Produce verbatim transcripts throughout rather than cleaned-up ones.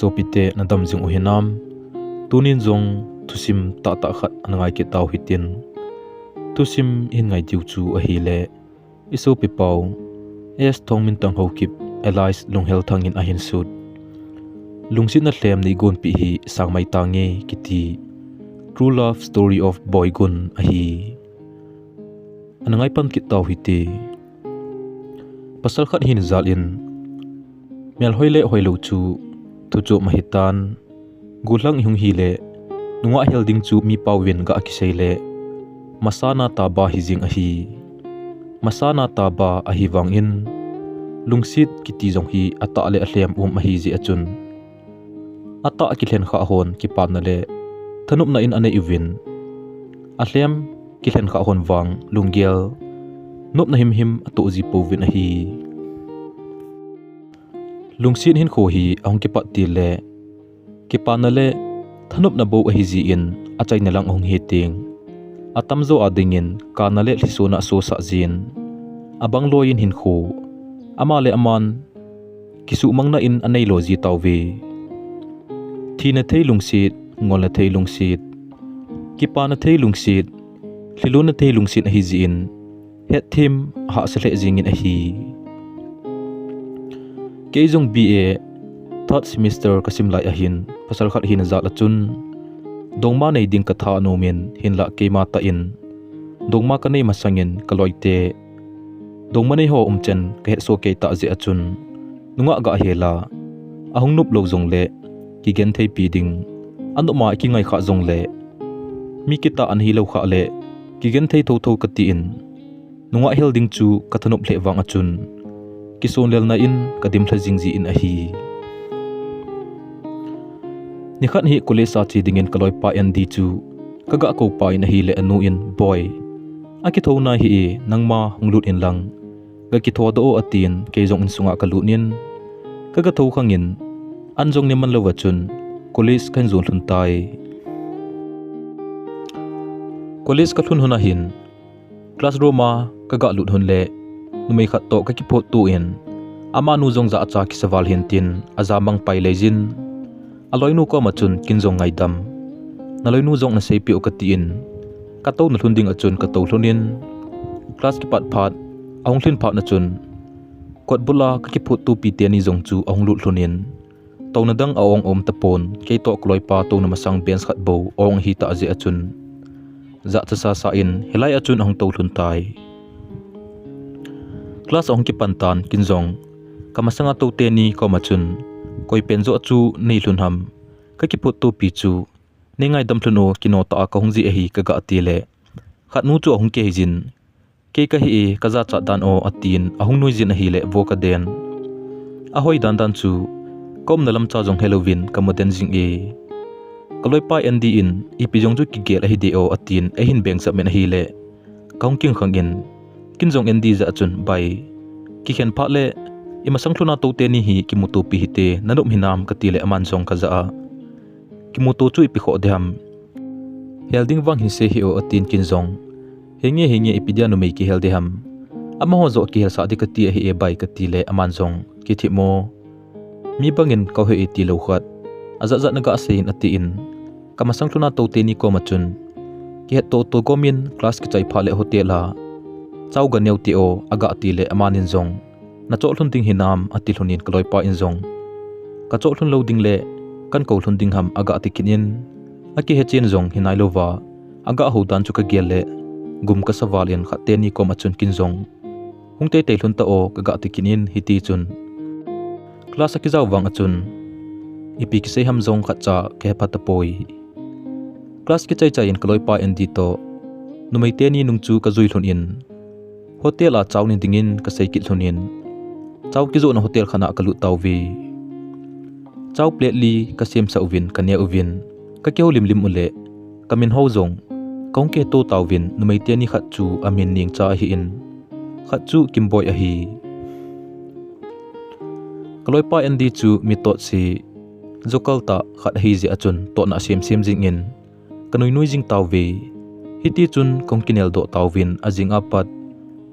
Sopite nadam jing u hinam. Tunin jong thusim tahtah khat ana ngai kit tau hitin. Thusim hin ngai diu chu ahile, i sopipau S Thongmintang Haokip alias Lunghel Thang in ahin sut Lungsetna Lhem Neigonpeh Hi Sangmai Tange kiti True Love Story of Boy Gun ahi. Ana ngai pan kit tau hite. Pasal khat hin jal in, melhoi le hoilou chu thuchom ahitan. Gollhang ihung hile, nungah hel ding chu mipauvin gah kisei le, masana taba hijing ahi. Masana taba ahivangin, lungset kiti jong hi atah le alhem um ahi jeh a chun, atah kilhen khah hon kipana le thanopna in anei uvin, alhem kilhen khah hon vang lunggel nopna himhim atoh ji pouvin ahi. Lungset hinkho hi ahung kipat til le, kipana le thanopna bou ahi jin, achaina lang ahung hi teng, atamjo a dingin kana le lhisona asosah jin, abang loiyin hinkho ama le aman kisuhmangna in anei lo ji tauve. Thina thei lungset, ngolna thei lungset, kipana thei lungset, lhilunna thei lungset ahi jin, hetthem ahahsa lheh jingin ahi. Kei jong B A third semester kasim lai ahin, pasal khat hina jal a chun, dongma nei ding katha anomin, hinlah keima tah in dongma kanei masangin kaloite dongma nei ho umchan kahetsoh kei tah jeh a chun, nungah gah hel a, ahung nop lou jongle kigentheipi ding, anop ma kingai khah jongle, mi kitah ana hilou khah le kigenthei thotho katin, nungah hel ding chu kathanop lheh vang a chun, kisonlelna in kadimlha jing jin ahi. Nikhat hi college a che dingin kaloipa Andy chu kagah koupa in ahile anu in, Boy, akitho nai hih e, nangma hung lut inlang, gakitho doh o, atin, kei jong insunga kalut in, kaga tho khangin, an jong nei man louva chun college kahin jon lhon tai. College kalhun lhon ahin, classroom a kagah lut lhon le, numei khat toh kakiphotto in, amanu jong jahcha kisa val hin tin, ajamang pai leijin, aloinu koma chun kin jong ngaidam, naloinu jong naseipeh u katin, katouna lhon ding a chun katou lhon in, class kipat phat, ahung lhin phat na chun, kotbul a kakiphottopi teni jong chu ahung lut lhon in, touna dang a-ong aum tapon, keitoh kaloipa touna masang bench khat bou ong ahitah jeh a chun, jahcha sasa in hilai a chun ahung tou lhon tai. Class ahung kipan tan, kin jong kamasanga tou teni koma chun, koipen joh chu nei lhon ham, kakiphottopi chu nei ngaidam lhon o, kino tah a kahung ji ahi kagah tile, khatnu chu ahung kihei jin, kei kahi e, kajachat dan o, atin, ahung nuijin ahile vo kaden. Ahoi dandan chu, kaumna lamcha jong helouvin kamu den jing e. Kaloipa Andy in, ipi jong chu kigel ahi de o, atin, eihin beng chapmen ahile, kahung king khangin, kin jong Andy jah a chun, Bai, kikhen phat le, imasang lhona tou teni hi kimutopi hite, nanop hinam, katile aman jong kajah a, kimuto chu ipi khoh diham, hel ding vang hinsei hih o, atin, kin jong, Henge, henge, ipi dia numei kihel diham, amaho joh kihelsah ding kati ahi e bai, katile aman jong, Kithimo, mi bangin kahe e tilou khat, ajat jat nagah seiyin, atin, kamasang lhona tou teni koma chun, kihettoh toh gomin class kichai phat le hotel a, chao ganeo te o, agah tile amanin jong, Nachoh lhon ding hinam, ati lhonin kaloipa in jong, kachoh lhon lou ding le kankou lhon ding ham, agah ti kit in, akihechen jong hinai louva, agah hou dan chu kagel le, gum kasa val in khat teni koma chun kin jong, Hung teitei lhon ta o, kagah ti kit in, hitichun class akijao vang a chun, ipi kisei ham jong khatcha kahepha tapoi. Class kichai chai in kaloipa Andy toh, numei teni nung chu kajui lhonin, hotel a chao ne dingin kasei kit lhonin, chao kijohna hotel khat a kalut tauve. Chao plate li kasemsah uvin, kaneh uvin, kakihoulim lim uleh, kamin hou jong, kahung kiheto tauvin, numei teni khat chu amin Nengcha ahin, khat chu Kimboi ahi. Kaloipa Andy chu mi totsi, jokal tah khat ahijeh a chun totna asemsem jingin, kanui nui jing tauve. Hitichun kahung kineldoh tauvin, ajing apat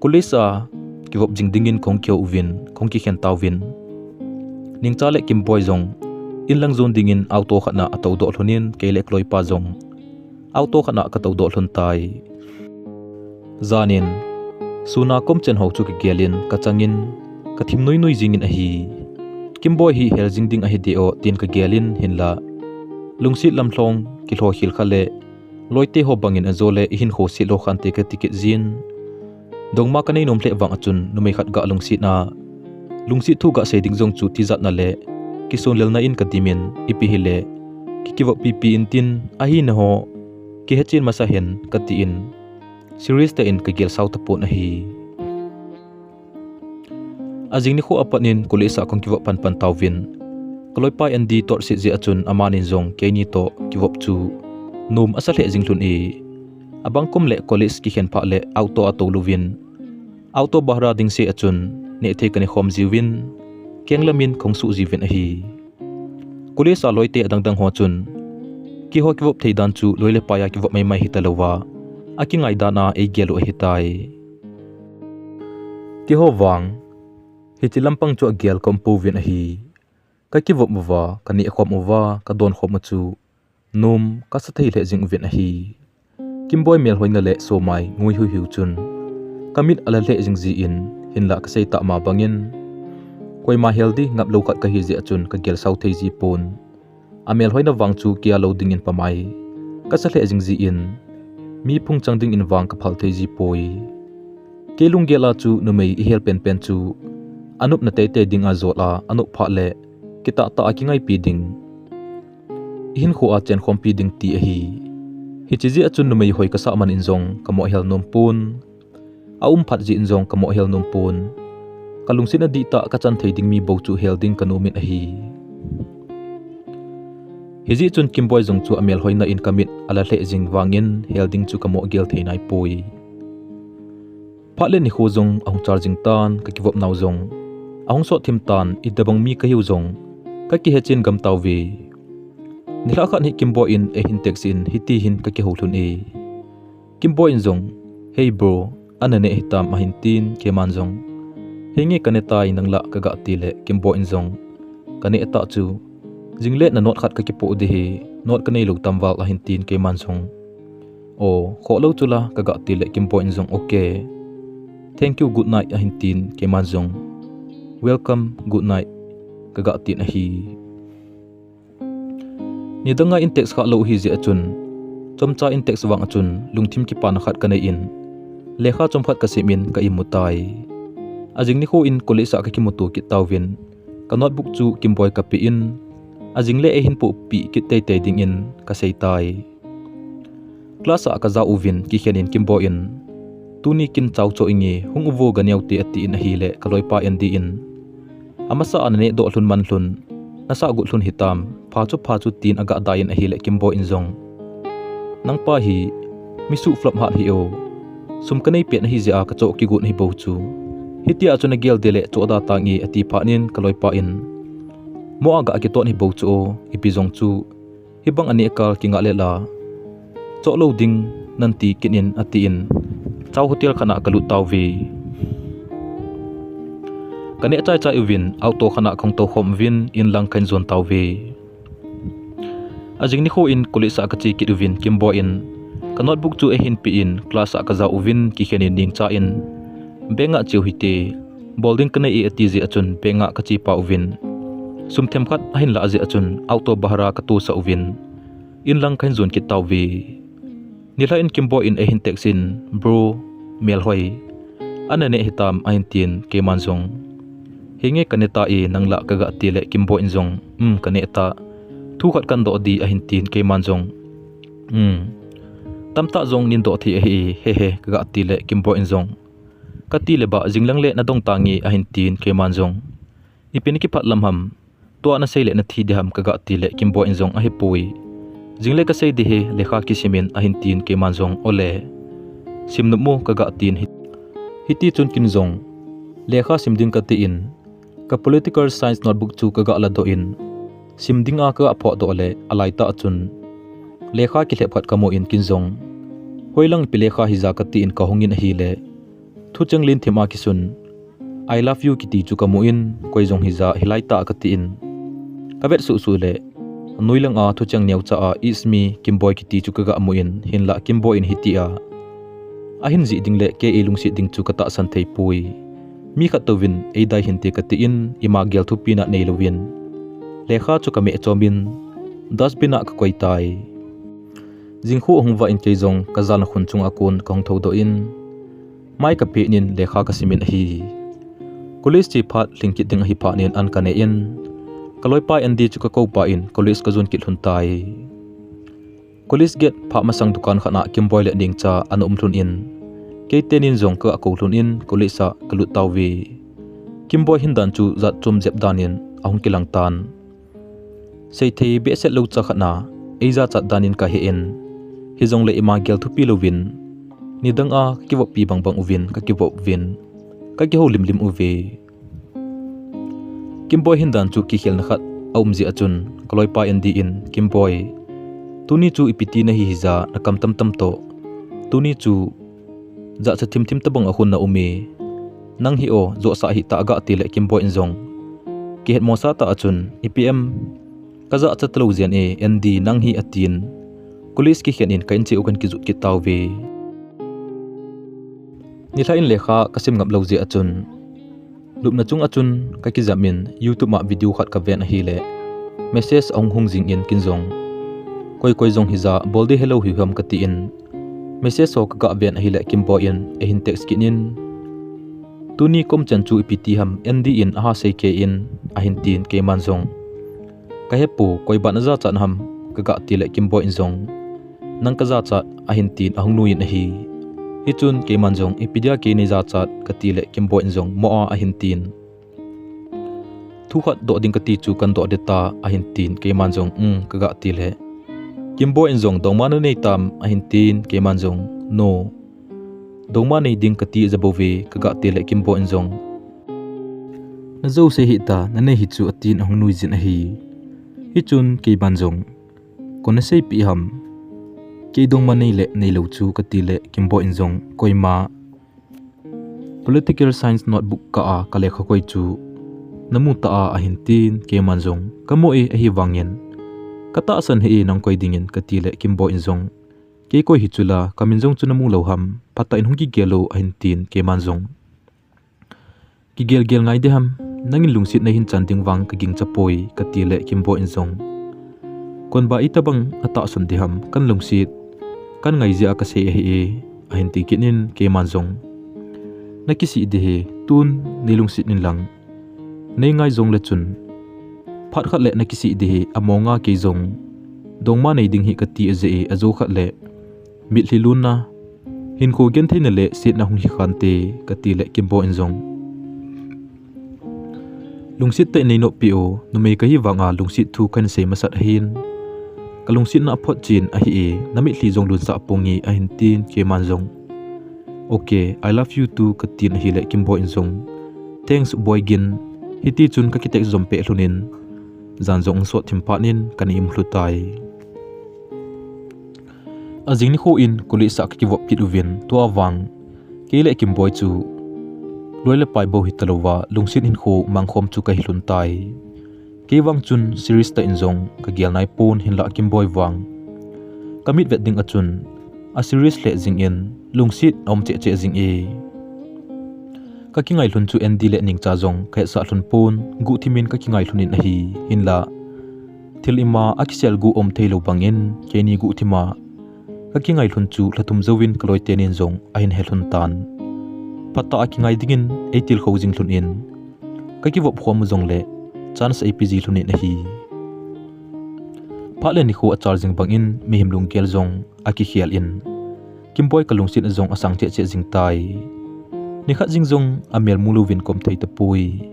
college a kivop jing dingin kahung kihou uvin, kahung kikhen tauvin. Nengcha le Kimboi jong inlang jon dingin auto khat na atou doh lhon in kei le kaloipa jong auto khat na katou doh lhon tai. Janin, sun a kom chen ho chu kagel in kachangin, kathim nuinui jingin ahi. Kimboi hi hel jing ding ahi de o, tin kagel in hinla, lungset lamlhong kilho khel kha le, loite ho bangin ajo le ihinkho se lou khante kati kit jin. Dongma kanei nom lheh vang a chun numei khat ga lungset na, lungset thu gasei ding jong chu tijat na le, kisun lelna in kadimin, ipi hile, kikivop pipi intin, ahi na ho, kihechen masa hen, katin, serious tah in kagel sao tapon ahi. Ajing nikho apat in college a kong kivop panpan tauvin. Kaloipa Andy toh se jeh a chun amanin jong keini toh kivop chu nom asa lheh jing lhon e. Abang kum le college kikhen phat le auto atou louvin, auto bhara ding se a chun nehthei kanei khom jiuvin, kenglam in kong suh jiuvin ahi. College a loite adangdang ho chun, keiho kivop thei dan chu loi le pai a kivop maimai hita louva, akingai dan a eigel u ahitai. Keiho vang, hiche lampang chu agel ka um pouvin ahi. Kakivop uva, kaneh khom uva, kadon khom u chu nom kasa thei lheh jing uvin ahi. Kimboi melhoina le somai ngui huihiu chun, kamit ala lheh jing jin, hinla kasei tah ma bangin, koima hel di ngap lou khat kahi jeh a chun kagel sao thei ji pon. Amelhoina vang chu kei a lou dingin pamai kasa lheh jing jin, mi phung chang dingin vang kaphal thei ji poi. Kei lunggel a chu numei ihel penpen chu, anopna teitei dinga jol a, anop phat le, kitahtah a kingaipi ding, ihinkho a chenkhompi ding ti ahi. Hiche jeh a chun numei hoi kasah man in jong kamoh hel nom pon. Aum phat jeh in jong kamoh hel nom pon. Kalungset a dihtah kachan thei ding mi bou chu hel ding kanom in ahi. Hijeh chun Kimboi jong chu amelhoina in kamit ala lheh jing vangin hel ding chu kamoh gel thei nai poi. Phat le nikho jong ahung chal jing tan, kakivop nau jong ahung sot thim tan, itobang mi kahiu jong kakihechen gam tauve. Nilhah khat hi Kimboi in eihin text in hiti hin kakihou lhon e. Kimboi in jong, "Hey bro, ana neh hitam?" ahin tin, keiman jong, "Henge, kaneh tai, nang lah," kaga ti le Kimboi in jong, "Kaneh tah chu, jingle na note khat kakipoh ding ahi, note kanei lou tam val," ahin tin, keiman jong, "O, khoh lou chu la," kaga ti le Kimboi in jong, "Okay. Thank you, good night," ahin tin, keiman jong, "Welcome, good night," kaga tin ahi. Nidang a in text kha lou ahi jeh a chun, chomcha in text vang a chun lungthim kipana khat kanei in, lekha chomkhat kasim in ka imu tai. Ajing nikho in college a kakimuto kit tauvin, ka notebook chu Kimboi kape in, ajing le eihin pohpeh kit teitei dingin kasei tai. Class a kajao uvin kikhen in Kimboi in, "Tuni kin chao cho inge, hung uvo ganeo te," atin ahile kaloipa Andy in, "Amasa a naneh doh lhon man lhon, nasah got lhon hitam, pha chu pha chu," tin aga dai in ahile Kimboi in jong, "Nangpa hi mi suh flop hat hi o, sum kanei pet ahi jeh a kachoh kigot ahi bou chu. Hitia chu nagel ding le choh da tange," ati phat in kaloipa in, "Mo aga kiton ahi bou chu o, ipi jong chu, hibang aneh kal kingah le la, choh lou ding nanti kit in," atin, chao hotel khat a kalut tauve. Kaneh chai chai uvin, auto khat a kahung tou khom uvin, in lang kahin jon tauve. Ajing nikho in college a kache kit uvin, Kimboi in ka notebook chu eihin pe in, class a kajao uvin, kikhen in ningcha in, "Bank a cheu hite, bol ding kanei e," ati jeh a chun bank a kache pah uvin, sum themkhat ahin lah jeh a chun auto bhara katosah uvin, in lang kahin jon kit tauve. Nilhah in Kimboi in eihin text in, "Bro, melhoi, ana neh hitam?" ahin tin, keiman jong, "Henge, kaneh tai, nang lah," kaga ti le Kimboi in jong, "Um, kaneh tah. Thu khat kahin doh ding," ahin tin, keiman jong, "Um, tamtah jong nin doh thei ahi, hehe," kaga ti le Kimboi in jong, "Kati le bah, jing lang le nadong tange," ahin tin, keiman jong, "Ipi nakiphat lam ham? Tua nasei le nathi ding ham?" kaga ti le Kimboi in jong, "Ahipoi. Jing le kasei ding ahi, lekha kisim in," ahin tin, keiman jong, "Ole. Sim nom mo," kaga tin, hi-, hiti chun kin jong lekha sim ding katin, ka political science notebook chu kaga ladoh in, sim dinga kaga phoh doh le, alaitah chun lekha kilhep khat kamu in kin jong, "Hoilang ipi lekha hija?" katin kahung in ahile, thucheng lenthem a kisun, "I love you" kiti chu kamu in, "Koi jong hija, hilai tah," katin, kavet suhsuh le, Anoi langa thucheng neocha a It's me, Kimboi kiti chu kaga mu in, hinlah Kimboi in hitia ahin jih ding le kei eilungset ding chu katahsan thei poi. Mi khat touvin eidai hinte kati in, ima gel thupina neilouvin lekha chu kameh chom in dustbin a kakoi tai. Jingkhu ahung vah in kei jong kajana khun chunga kon kahung thoudoh in, mai kapeh in lekha kasim in ahi. College che phat lhing kit ding ahi phat in an kanei in, kaloipa Andy chu kakou pah in college kajon kit lhon tai. College gate phah masang dukan khat a Kimboi le Ningcha ana um lhon in, kei teni in jong kakou lhon in college a kalut tauve. Kimboi hindan chu jat chom jep dan in ahung kilang tan. Seithei behseh lou cha khat a eijachat dan in kahe in, hijongle ima gel thupi louvin, nidang a kakivoppi bangbang uvin kakivop uvin, kakihoulim lim uve. Kimboi hindan chu kikhelna khat aum jeh a chun, kaloipa Andy in, Kimboi, tuni chu ipi ti nahi hija nakam tamtam toh. Tuni chu jachat thimthim tabang a hung na um e. Nang hi o, josa hita gati le Kimboi in jong kihetmosah tah a chun, ipi em, kajachat talou jeng e, Andy nang hi atin, college kikhen in ka in cheh u kan kijot kit tauve. Nilhah in lekha kasim ngap lou jeh a chun, lupna chung a chun kakijam in YouTube a video khat kaven ahile, message ahung hung jing in kei jong, koi koi jong hija bol ding helou hiu ham kati in, message ho kaga ven ahile Kimboi in eihin text kit in, tuni kom chan chu ipi ti ham Andy in aha sei kei in ahin tin, keiman jong, kahepu, koi ban najachat ham kaga ti le Kimboi in jong, nang kajachat ahin tin ahung nui in ahi. Hichun keiman jong, ipi dia kei neijachat kati le Kimboi in jong, mo a ahin tin, thu khat doh ding kati chu kan doh ding ta ahin tin, keiman jong, um, kaga ti le Kimboi in jong, dongma nanei tam ahin tin, keiman jong, no, dongma nei ding kati jabouve kaga ti le Kimboi in jong, najou sei hita, nanei hi chu atin ahung nui jin ahi. Hichun keiman jong, koi nasei pi ham, kei dongma nei le neilou chu kati le Kimboi in jong, koima political science notebook kah a kalekha koi chu namu ta a ahin tin, keiman jong, kamu e, ahivangin katahsan hih e nang koi dingin kati le Kimboi in jong, kei koi hi chula kamin jong chu namu lou ham, phatah in hung kigel o ahin tin, keiman jong, kigel gel ngai ding ham, nangin lungset nahin chan ding vang kagingcha poi kati le Kimboi in jong, kon ba itobang atahsan ding ham, kan lungset kan ngai jeh a kasei ahi e ahin ti kit in, keiman jong, nakisih ding hi, tun neilungset in lang, neingai jongle chun phat khat le nakisih ding hi, amonga kei jong dongma nei ding hi kati ajeh e, ajou khat le mitlhi lonna, hinkho gentheina le setna hung hi khante kati le Kimboi in jong, lungset tah in neinop pi o, numei kahi vanga lungset thu kahin sei masat ahin, kalungsetna aphot chen ahi e, namitlhi jong lunsah ponge ahin tin, keiman jong, okay, I love you too katin ahile Kimboi in jong, thanks boi gin, hitichun kaki text jom peh lhon in, jan jong ahung sot thim phat in kana imu lhu tai. Ajing nikho in college a kakivop kit uvin, tua vang kei le Kimboi chu loi le pai bou hitalouva, lungset hinkho mangkhom chu kahi lhon tai. Kei vang chun serious tah in jong kagel nai pon, hinlah Kimboi vang kamit vet ding a chun a serious lheh jing in, lungset aum cheh cheh jing e. Kakingai lhon chu Andy le Ningcha jong kahetsah lhon pon, guhthim in kakingai lhon in ahi, hinlah thil ima akisel guh um theilou bangin keini guhthim a kakingai lhon chu lhathum jouvin kaloi tenin jong ahin he lhon tan. Phatah a kingai dingin eitilkhou jing lhon in, kakivop khom u jongle chance eipe ji lhon in ahi. Phat le nikho achal jing bangin mihem lunggel jong akikhel in, Kimboi kalungsetna jong asang cheh cheh jing tai. Nikhat jing jong amel mu louvin kaum thei tapoi.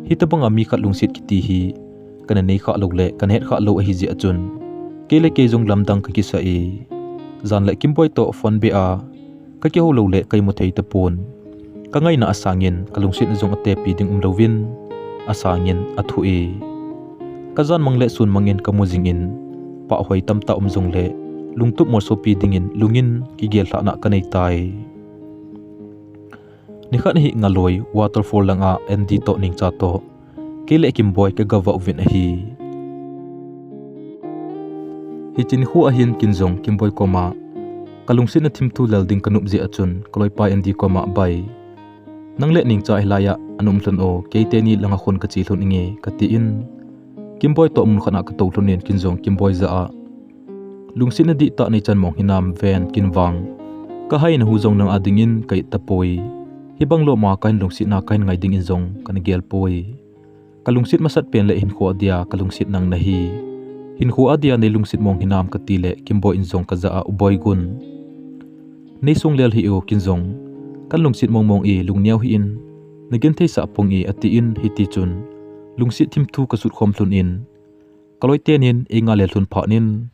Hitobanga mi khat lungset kiti hi kana nei khah lou le kana het khah lou ahi jeh a chun, kei le kei jong lamdang kakisa e. Jan le Kimboi toh phone beh a kakihou lou le kaimu thei tapon. Kangaina asangin kalungsetna jong atepi ding umlouvin, asangin athoh e. Kajan mang le sun mangin kamu jingin, pahhoi tamtah um jongle lungtup molsopi dingin lungin kigel lhahna kanei tai. Nikhat hi ngaloi waterfall langa Andy toh Ningcha toh kei le Kimboi kagavah uvin ahi. Hiche nikho ahin kin jong Kimboi koma kalungsetna thimthu lel ding kanop jeh a chun kaloipa Andy koma bai, nang le ningcha hilai a ana um lhon o, keiteni langa khun kache lhon inge, katin, Kimboi toh mun khat a katou lhon in kin jong Kimboi jah a, lungsetna dihtah neichan mong hinam ven, kin vang kahaina hu jong nang a dingin ka-it tapoi. Hibang lom a kahin lungsetna kahin ngai dingin jong kana gel poi. Kalungset masat pen le hinkho a dia kalungset nang nahi. Hinkho a dia neilungset mong hinam, kati le Kimboi in jong kajah a, U Boigun, neisong lel hih o, kin jong kalungset mong mong e, lungneo hih in, nagentheisah pong e, atin, hitichun lungset thimthu kasut khom lhon in, kaloi tenin einga lel lhon phat in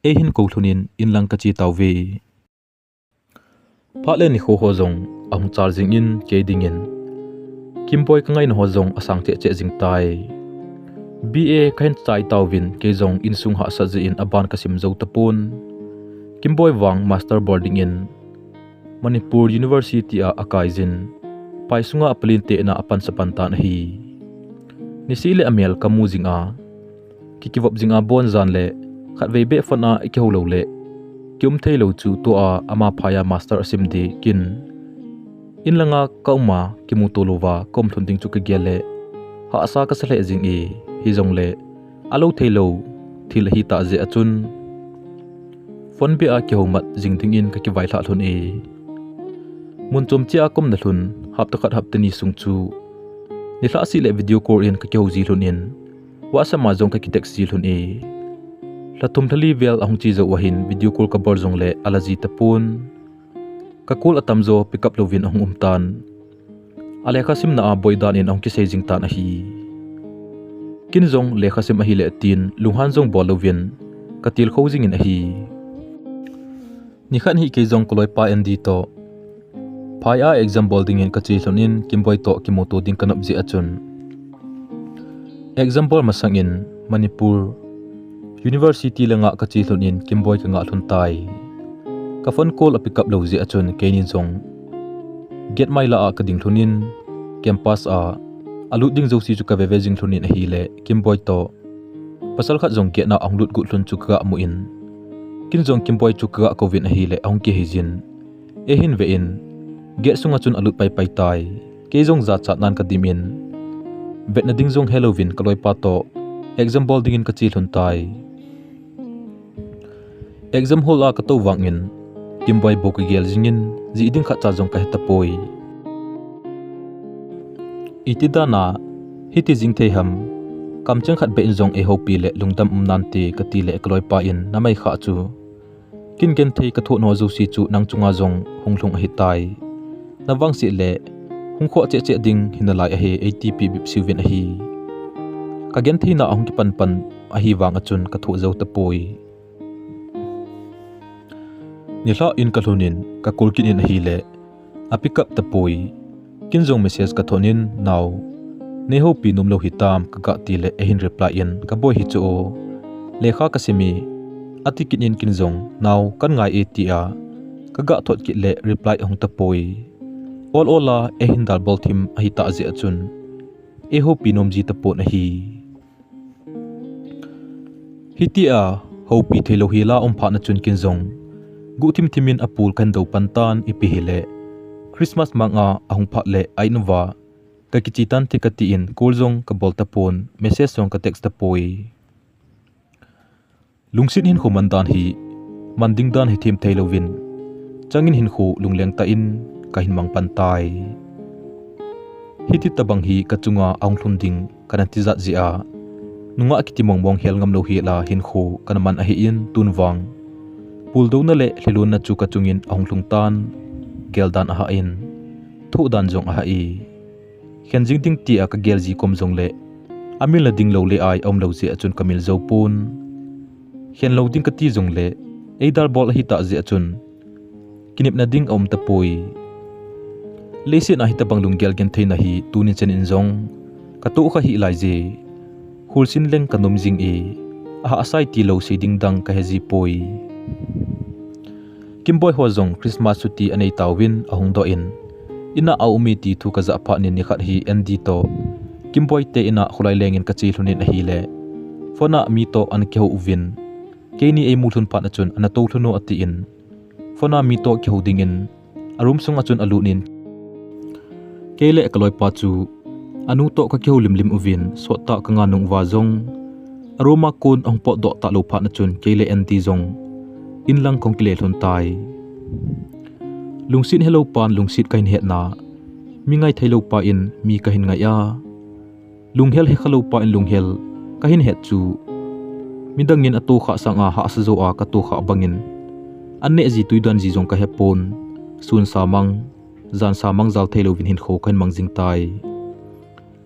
eihin kou lhon in inlang kache tauve. Phat le nikho ho jong ahung chal jingin kei dingin Kimboi kangaina ho jong asang cheh cheh jing tai. B A kahin chai tauvin kei jong insung hahsat jeh in aban kasim jou tapon. Kimboi vang master bol dingin Manipur University a akaijin, pai sunga apalin tena apansa pan tan ahi. Niseh le amel kamu jing a, kikivop jing a, bon jan le khatvei beh phone a ikihou lou le kium theilou chu tua ama phai a master asim ding kin. Inlanga kaum a kimuto louva kaum lhon ding chu kagel le hahsa kasa lheh jing e, hijongle alou theilou thil ahitah jeh a chun phone beh a kihoumat jing dingin kakivailhah lhon e. Mun chom cheh a kaumna lhon hapta khat hapta ni sung chu nilhah seh le video call in kakihou ji lhon in, WhatsApp a jong kakitext ji lhon e. Lha thum lha li vel ahung che jou uva hin video call kabol jongle ala ji tapon. Ka call atamjo pick up louvin ahung um tan. Alekha simna a boi dan in ahung kisei jing tan ahi. Kin jong lekha sim ahile tin lunghan jong bol louvin katilkhou jingin ahi. Nikhat hi kei jong kaloipa Andy toh phai a exam bol dingin kache lhon in Kimboi toh kimuto ding kanop jeh a chun exam bol masang in Manipur University langa kache lhon in Kimboi kangah lhon tai. Ka phone call apick up lou jeh a chun keinin jong gate mai lah a kading lhon in campus a alut ding jouse chu kaveve jing lhon in ahile Kimboi toh pasal khat jong gate na ahung lut got lhon chu kagah mu in, kin jong Kimboi chu kagah kouvin ahile ahung kihei jin, eihin ve in gate sunga chun alut paipai tai. Kei jong jachat nan kadim in vetna ding jong helouvin kaloipa toh exam bol dingin kache lhon tai. Exam hall a katou vangin Kimboi bou kagel jingin jih ding khatcha jong kahe tapoi. Iti dan a hiti jing thei ham, kamcheng khat beh in jong eihoupi le lungdam um nante, katile kaloipa in namai khah chu, kin genthei kathoh nau jouse chu nang chunga jong hung lhung ahitai. Navangse le hung khoh cheh cheh ding hinalai ahi, eiti pi bep seuvin ahi. Kagentheina ahung kipan pan ahivang a chun kathoh jou tapoi. Nilhah in kalhun in ka call kit in ahile apick up tapoi. Kin jong message kathot in, nao, neihoupi nomlou hitam kagah tile eihin reply in, kaboi hichu o, lekha kasim e, ati kit in kin jong, nao, kan ngai e tia kagah thot kit le reply ahung tapoi. Ol ol a eihin dalbol thim ahitah jeh a chun eihoupi nom ji tapon ahi. Hitia houpi theilou hila um phat na chun kin jong guhthim thim in apul kahin dou pan tan, ipi hile Christmas mang a ahung phat le a-in uva kakiche tante katin call jong kabol tapon, message jong ka text tapoi. Lungset hinkho man dan hi man ding dan hithem theilouvin changin hinkho lungleng tah in kahin mang pan tai. Hiti tobang hi kachunga ahung lhun ding kana tijat jeh a, nungah kiti mongmong hel ngamlou hila hinkho kana man ahin, tun vang puldouna le lhilonna chu kachungin ahung lhung tan, gel dan ahah in, thoh dan jong ahah e. Khen jing ding tia kagel ji kom jongle amilna ding lou le ai aumlou jeh a chun kamil jou pon. Khen lou ding kati jongle eidalbol ahitah jeh a chun kinepna ding aum tapoi. Leiset a hitobang lunggel gentheina hi tunin chen in jong katoh kha hih lai je. Kholsin leng kanom jing e, ahahsa e tilou sei ding dang kahe ji poi. Kimboi ho jong Christmas chuti anei tauvin ahung doh in, in a aum e ti thu kajah phat in nikhat hi Andy toh Kimboi te in a kholai lengin kache lhun in ahile, phone a mi toh ana kihou uvin, keini eimu lhun phat a chun ana tou lhun o atin, phone a mi toh kihou dingin a room sunga chun alut in, kei le kaloipa chu anu toh kakihou limlim uvin, sottah kanga nung uva jong a room a kon ahung potdoh talou phat a chun kei le Andy jong inlang kahung kile lhun tai. Lungset helou pan lungset kahin hetna, mi ngai theilou pa in mi kahin ngai a, lunghel hekhalou pa in lunghel kahin het chu, midangin atohkhah sanga hahsa jou a katohkhah bangin, an neh ji tui dan ji jong kahepon, sun samang, jan samang jal theilouvin hinkho kahin mang jing tai.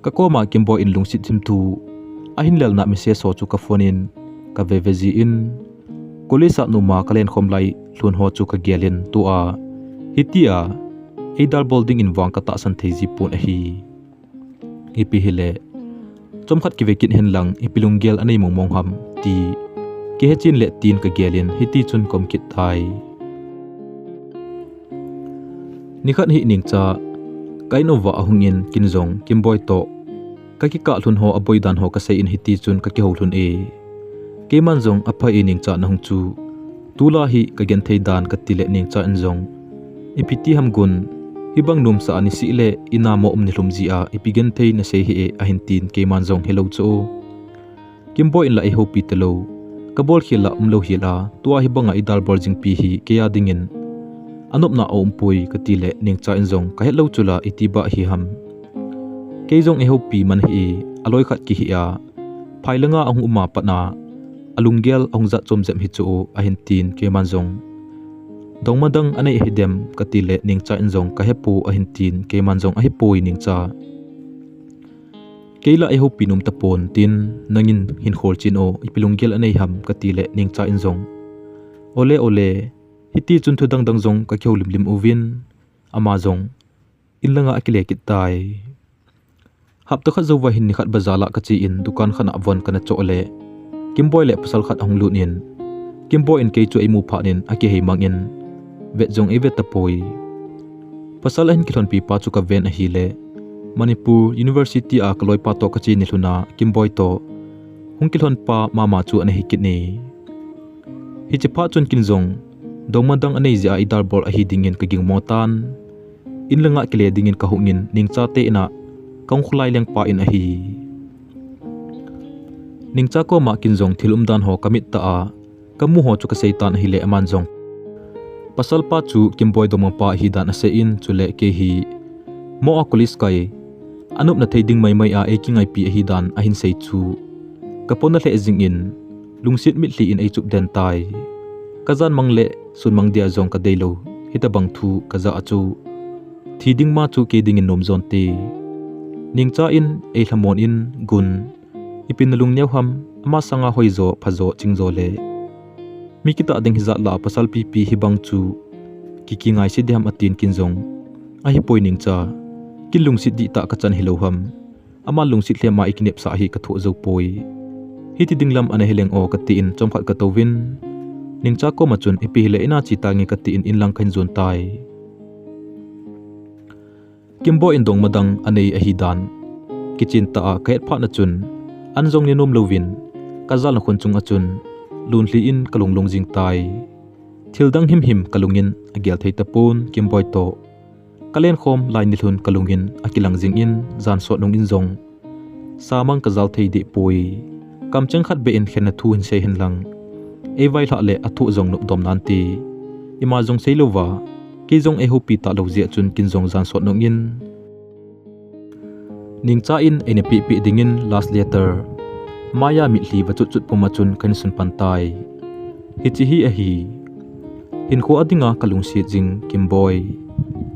Kakoma Kimboi in lungset thim thu ahin lelna message ho chu kaphone in kaveve jin, college a numa kalenkhom lai lhun ho chu kagelin, tua hitia eidalbol dingin vang katahsan thei jipon ahi. Ipi hile, chomkhat kive kit henlang ipi lunggel anei mongmong ham ti kihechen le tin kagelin hitichun kaum kit tai. Nikhat hi Nengcha ka in uva ahungin kin jong Kimboi toh kakikah lhun ho aboi dan ho kasei in hitichun kakihou lhun e. Keiman jong, apha e Nengcha nahung chu, tulai hi kagenthei dan, katile Nengcha in jong, ipi ti ham Gun, hibang nomsa a nisih le ina mo um nilhum ji a ipi genthei nasei hih e ahin tin, keiman jong helou chu, Kimboi in la eihoupi talou, kabolkhel la umlou hel a, tua hibanga eidalbol jingpi hi keia dingin anopna aumpoi katile Nengcha in jong, kahetlou chula itibah hi ham, kei jong eihoupi man hih e, aloi khat kihih a, phai langa ahung uma pat a alunggel ahung jat chom jep hi chu ahin tin, keiman jong, dongma dang anei hidem katile Nengcha in jong, kahepoi ahin tin, keiman jong, ahipoi Nengcha, kei la eihoupi nom tapon tin, nangin hin kholchen o, ipi lunggel anei ham katile Nengcha in jong, ole ole, hitichun thu dangdang jong kakihou limlim uvin, ama jong inlanga akile kit tai. Hapta khat jouva hin nikhat bazar a kache in dukan khat a von kana choh le, Kimboi le pasal khat ahung lut in, Kimboi in kei chu eimu phat in akihei mang in, vet jong eivet tapoi. Pasal ahin kilhonpi pa chu kaven ahile, Manipur University a kaloipa toh kache nilhun a Kimboi toh hung kilhon pa mama chu ana hi kit e. Hiche phat chun kin jong, dongma dang anei jeh a eidalbol ahi dingin kagingmo tan, inlanga kile dingin kahungin Nengcha te in a kahung kholai leng pa in ahi. Nengcha koma kin jong thil umdan ho kamit tah a kamu ho chu kasei tan ahile, aman jong pasalpa chu Kimboi dongmapa ahi dan asei in, chule kei hi mo a college kai, anopna thei ding maimai a eikingaipi ahi dan ahin sei chu, kapona lheh jingin, lungset mitlhi in eichup den tai. Kajan mang le sun mang dia jong kadeilou, hitobang thu kajah a chu, thi ding ma chu kei dingin nom jonte. Nengcha in eilhamon in, Gun, ipi nalung neo ham, ama sanga hoijo, phajo, chingjo le mi kitah ding hijat lah a pasal pipi hibang chu kikingaise diham atin, kin jong, ahipoi Nengcha, kin lungset dihtah kachan hilou ham, ama lungset lhem a eikinepsah hi kathoh joupoi. Hiti ding lam ana hileng o katin chomkhat katouvin, Nengcha koma chun ipi hile ina che tange katin inlang kahin jon tai. Kimboi in dongma dang anei ahi dan kichen tah a kahet phat a chun, an jong nenom louvin, kajalna khun chunga chun lunlhi in kalung lung jing tai. Thil dang himhim kalungin agel thei tapon, Kimboi toh kalenkhom lai nilhun kalungin akilang jingin, jan sot nungin jong samang kajal thei dehpoi. Kamcheng khat beh in khenna thu hin sei henlang, eivailhah le athoh jong nopdom nante, ima jong seilouva, kei jong eihoupi talou jeh a chun kin jong jan sot nungin, Nengcha in eina pehpeh dingin last letter, maiya mitlhi va chutchut puma chun kahin sun pan tai. Hiche hi ahi, hinkho a dinga kalungset jing Kimboi,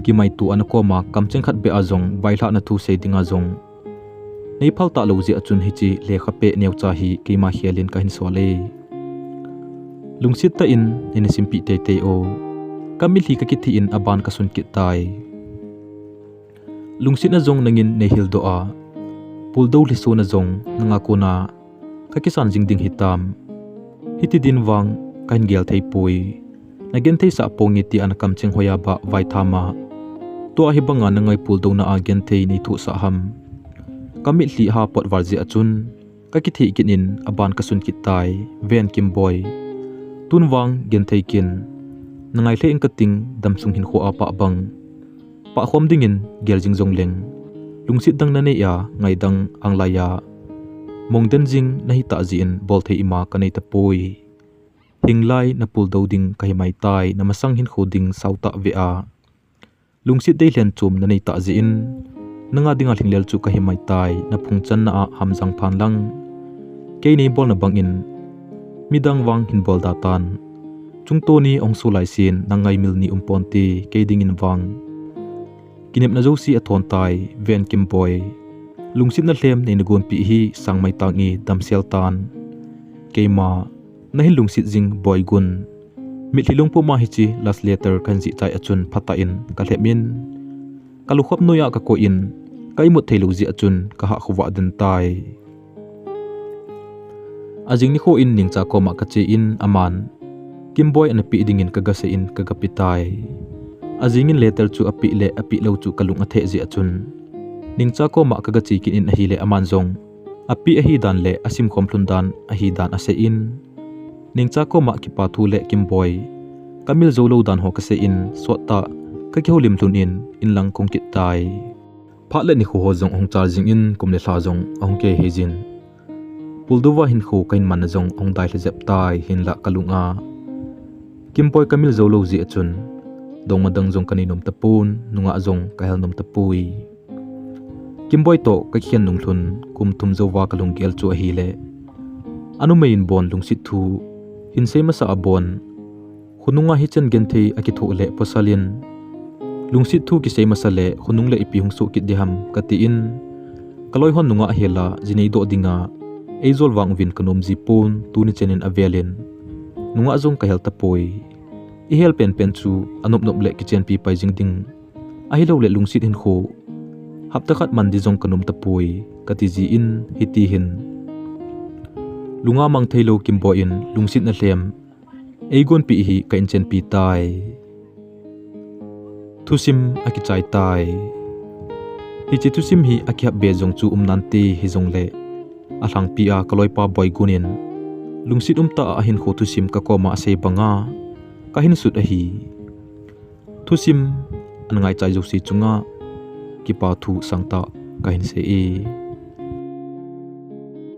kimaito a nakoma kamcheng khat beh a jong vailhahna thu sei dinga jong neiphal talou jeh a chun hiche lekha peh neocha hi keima khelin kahin sol e. Lungset tah in neina simpeh teitei o. Kamitlhi kakithih in aban kasun kit tai. Lungsetna jong nangin neihildoh a, puldou lhisona jong nanga kona kakisan jing ding hitam. Hiti din vang kahin gel theipoi. Nagentheisah ponge tia nakamcheng hoiya bah vaithama, tua hibanga nangai puldouna a genthei neithohsah ham. Kamitlhi ha potval jeh a chun kakithih kit in aban kasun kit tai. Ven Kimboi, Tun vang genthei kin, na ngai lheh ing kating, damsung hinkho a pah bang. Pah khom dingin gel jing jong leng, lungset dang na nei a, ngaidang anglai a mong den jing na hi tah jeh in, bol thei ima ka nei tapoi. Hing lai na pul do ding ka hi mai tai, na masang hinkho ding sao tah ve a. Lungset dei lhen chom na nei tah jeh in, na nga dinga lhinglel chu ka hi mai tai, na phung channa a hamjang phan lang. Kei nei bolna bangin midang vang hin bol da tan. Chungto ni ong su lai sin, na ngaimil ni um ponte, kei dingin vang. Kinepna jouse a thon tai, ven Kimboi. Lungsetna lhem nei na gonpi hi sang mai tang e, damsel tan. Keima, na hin lungset jing boi gun. Mitlhi lungpum a hiche last letter ka hin jih chai a chun phatah in ka lhep in, ka lukhop noi a ka koi in, ka imut thei lou jeh a chun ka hah khovah den tai. Ajing nikho in Ningcha koma ka che in, aman Kimboi ana pe dingin ka ga sei in ka ga pe tai. Ajing in letter chu a pe le a pe lou chu ka lung a theh jeh a chun, Ningcha koma ka ga che kit in ahile, aman jong a pe ahi dan le a simkhom lhun dan ahi dan a sei in, Ningcha koma kipa thu le Kimboi ka mil jou lou dan ho ka sei in, sot tah ka kihoulim lhun in, in lang kong kit tai. Phat le nikho ho jong ahung chal jing in, kum le lha jong ahung kihei jin. Puldou va hinkho ka hin man na jong ahung dai lha jep tai, hinlah ka lung a Kimboi ka mil jou lou jeh a chun, dongma dang jong ka nei nom tapon, nungah jong ka hel nom tapoi. Kimboi toh ka kikhen nung lhun kum thum jou va ka lunggel chu ahile, a numei in bon lungset thu hin sei masa a bon, khonunga hichan genthei a kithoh le pasal in lungset thu kisei masa le khonung le ipi hung soh kit ding ham ka ti in, ka loi hon nungah hel a ji nei doh dinga ei jol vang uvin ka nom ji pon, tuni chen in avel in nungah jong ka hel tapoi. I hel penpen chu a nop nop le kichenpi pai jing ding, ahilou le lungset hinkho hapta khat man ding jong ka nom tapoi, ka ti ji in, hiti hin lunga mang thei lou Kimboi in lungsetna lhem ei gonpi hi ka hin chenpi tai. Thusim a kichai tai. Hiche thusim hi a kihap be jong chu um nante, hijongle a lhangpi a ka loipa Boigun in lungset um tah a hinkho thusim ka koma a sei banga ka hin sut ahi. Thusim ana ngaichai jouse chunga kipa thu sangtah ka hin sei e.